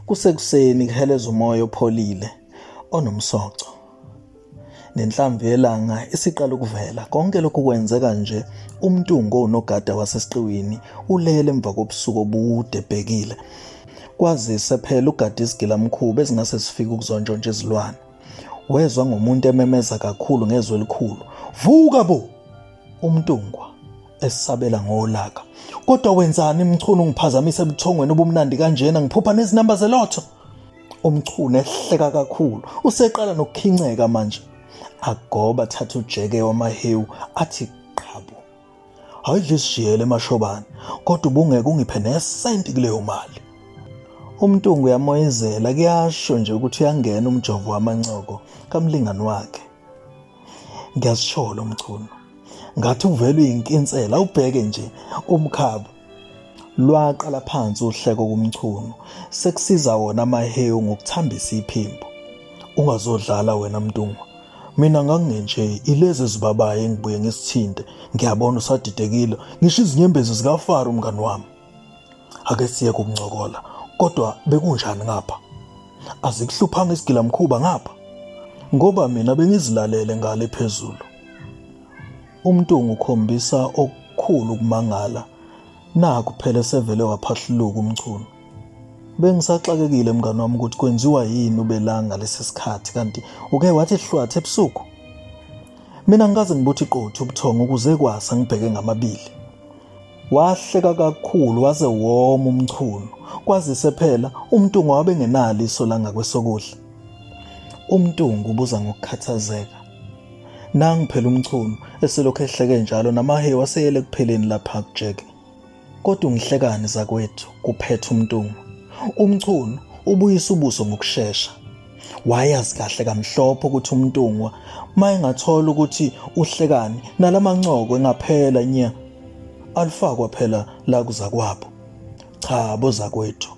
Kusekuseni kuheleza umoya opholile onomsoco. Nenhlamvu yelanga isiqala ukuvela. Konke lokhu kwenzeka nje uMntungu owunogada wasesiqiwini ulele emva kobusuku obude ebhekile. Kwazise phela ugada izigilamkhuba ezingase zifike ukuzontshontsha izilwane. Wezwa ngomuntu ememeza kakhulu ngezwi elikhulu, "Vuka bo!" UMntungwa esabela ngolaka. Kodwa wenzani Mchunu ungiphazamisa ebuthongweni obumnandi kanjena ngiphupha nezinamba zelotho? UMchunu ehleka kakhulu, useqala nokukhinceka manje. Agoba athathe ujeke wamahewu athi qhabu. Hayi dlisijiyele mashobane, kodwa ubungeke ungiphe nesenti kuleyo mali. UMntungu uyamoyizela kuyasho nje ukuthi uyangena umjovo wamancoko kamlingani wakhe. Ngiyazishola uMchunu. Ngathi uvele uyinkinsela ubheke nje umkhaba. Lwaqala phansi uhleko kuMchunu sekusiza wona amahewu ngokuthambisa iphimbo. Ungazodlala wena Mntungwa. Mina ngangingenje ilezi ezibabayo engibuye ngisithinte ngiyabona usadidekile ngisho izinyembezi zikaFaro mngani wami. Ake siye ukuncokola kodwa bekunjani ngapha? Azikuhluphanga isigilamkhuba ngapha? Ngoba mina bengizilalele ngale phezulu. UMntungu ukhombisa okukhulu ukumangala nakhu phela esevele waphahluluka uMchunu. Bengisaxakekile mngani wami ukuthi kwenziwa yini ubela ngalesi sikhathi kanti uke wathi hlwathi ebusuku. Mina ngikaze ngibuthi qothu ubuthongo ukuze kwasa ngibheke ngamabili. Wahleka kakhulu waze woma uMchunu. Kwazise phela uMntungu wabe engenalo iso langakwesokudla. UMntungu ubuza ngokukhathazeka. Nangu phela uMchunu eselokhu ehleke njalo namahewu aseyele ekupheleni lapha kujeke. Kodwa ungihlekani zakwethu kuphetha uMntungu. UMchunu ubuyisa ubuso ngokushesha. Wayazi kahle kamhlophe ukuthi uMntungwa mayengathola ukuthi uhlekani nalamancoko engaphela nya. Alifakwa phela la kuzakwabo. Cha bozakwethu.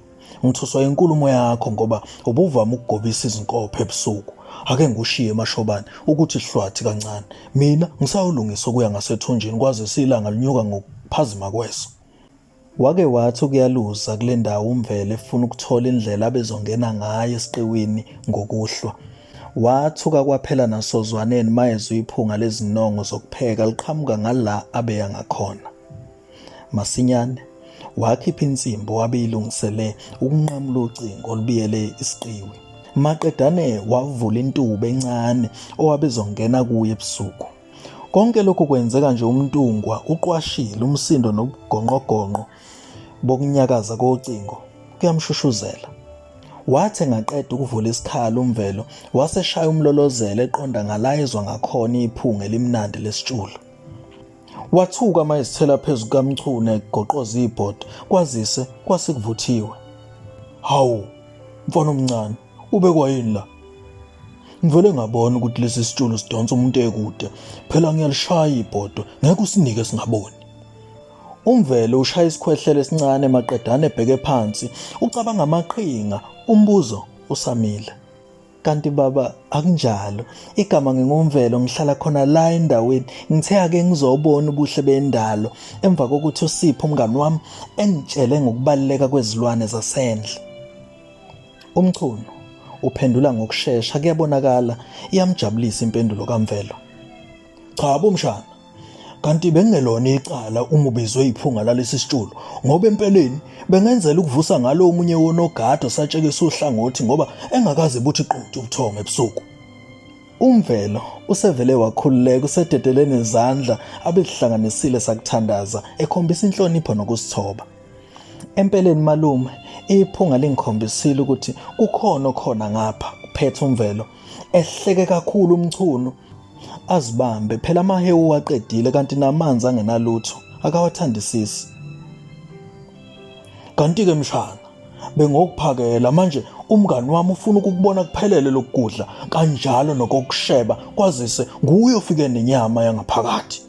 Ngithuswa inkulumo yakho ngoba ubuvama ukugobisa izinkophe ebusuku. Ake ngikushiye Mashobane ukuthi hlwathi kancane. Mina ngisayolungisa okuya ngasethunjini kwazise ilanga linyuka ngokuphazima kweso. Wake wathi ukuyaluza kule ndawo uMvelo efuna ukuthola indlela abezongena ngayo esiqiwini ngokuhlwa. Wathuka kwaphela nasozwaneni mayezwa iphunga lezinongo zokupheka liqhamuka ngala abeya ngakhona. Masinyane wakhipha insimbi owabeyilungisele ukunqamula ucingo olubiyele isiqiwi. Maqedane wavula intuba encane owabezongena kuyo ebusuku. Konke lokhu kwenzeka nje uMntungwa uqwashile umsindo nobugonqogonqo bokunyakaza kocingo kuyamshushuzela. Wathi engaqeda ukuvula isikhala uMvelo waseshaya umlolozelo eqonda ngala ezwa ngakhona iphunga elimnandi lesitshulo. Wathuka uma ezithela phezu kukaMchunu egoqoza ibhodo kwazise kwase kuvuthiwe. Hawu, mfana omncane, ubekwa yini la? Ngivele ngabona ukuthi lesi sitshulo sidonsa umuntu ekude. Phela ngiyalishaya ibhodo, ngeke usinike singaboni. UMvelo ushaya isikhwehlelo esincane maqedane ebheke phansi, ucabanga amaqhinga, umbuzo usamile. Kanti baba akunjalo. Igama nginguMvelo ngihlala khona la endaweni. Ngithe ake ngizobona ubuhle bendalo emva kokuthi uSipho umngani wami engitshele ngokubaluleka kwezilwane zasendle. UMchunu uphendula ngokushesha kuyabonakala iyamjabulisa impendulo kaMvelo. Cha bo mshana, kanti bengelona icala uma ubizwe iphunga lalesi sitshulo ngoba empeleni bengenzela ukuvusa ngalo omunye wonogada osatshekisa uhlangothi ngoba engakaze buthi quthu ubuthongo ebusuku. UMvelo usevele wakhululeka usededele nezandla abezihlanganisile sakuthandaza ekhombisa inhlonipho nokusithoba. Empeleni malume, iphunga lingikhombisile ukuthi kukhona okhona ngapha, kuphetha uMvelo. Ehleke kakhulu uMchunu. Azibambe phela amahewu uwaqedile kanti namanzi angenalutho akawathandisisi. Kanti-ke mshana, bengokuphakela manje umngani wami ufuna ukukubona kuphelele lokudla kanjalo nokokusheba kwazise nguye ofike nenyama yangaphakathi.